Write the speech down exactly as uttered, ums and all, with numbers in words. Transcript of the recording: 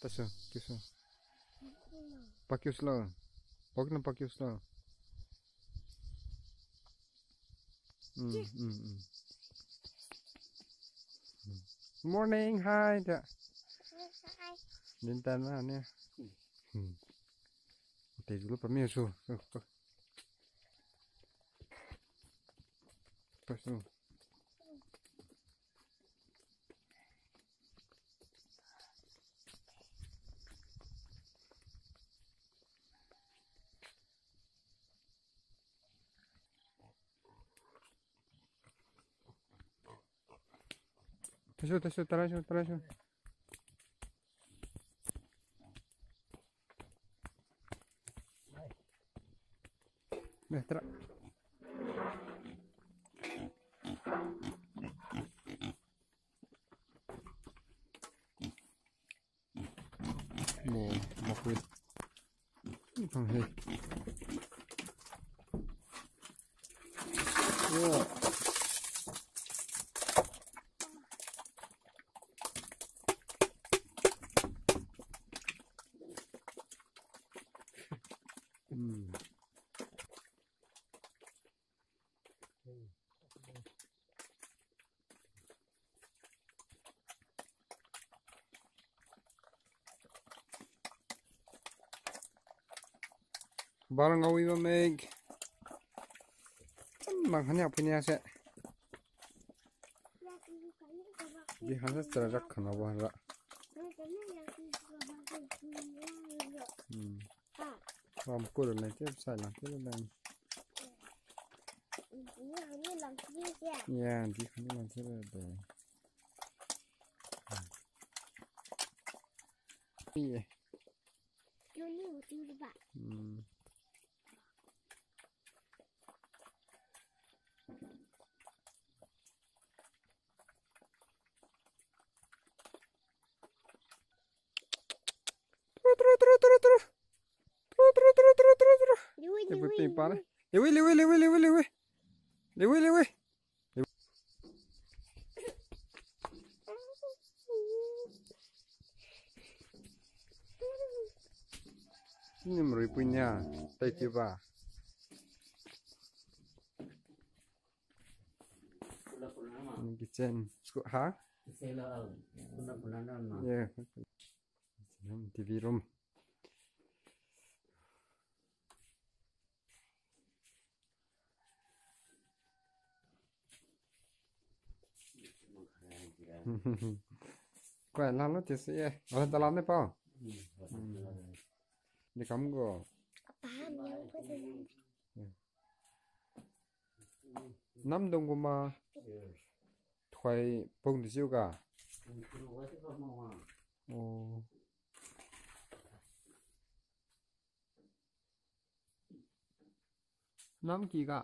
Tasu, kiusu. Pakiusulo. Pakna pakiusulo. Mm, mm, mm. Morning, hi, da. Dintan na ni. Hmm. Te julu pamiusu. Pasu. Tasu, tasu, tarasu, tarasu. Meh, tara. Mo, makui. Pang he. Yo. Hmm. Bar ngawi ba mek. Mang hanya punya se. Di hanya cara rak khana ba ra. Hmm. Ram kul na ke sai lang ke lang. Ya, di khani lang ke de. Iya. Hmm. Tru, tru, tru, tru, tru. Tru, tru, tru, tru, tru, tru. Liwi, eh, liwi, pui ping pa liwi. Liwi, liwi, liwi, liwi, liwi. Liwi, liwi. Ni marui puinia, tai tiu ba. Kitchen, school, ha? Yeah. T V room. Kuai, lam lo tisi ye. Wala talam ne pa. Hmm. Di kam go. Namdung kuma. Thuai pung di jiu ga. Oh. Nam ki ga.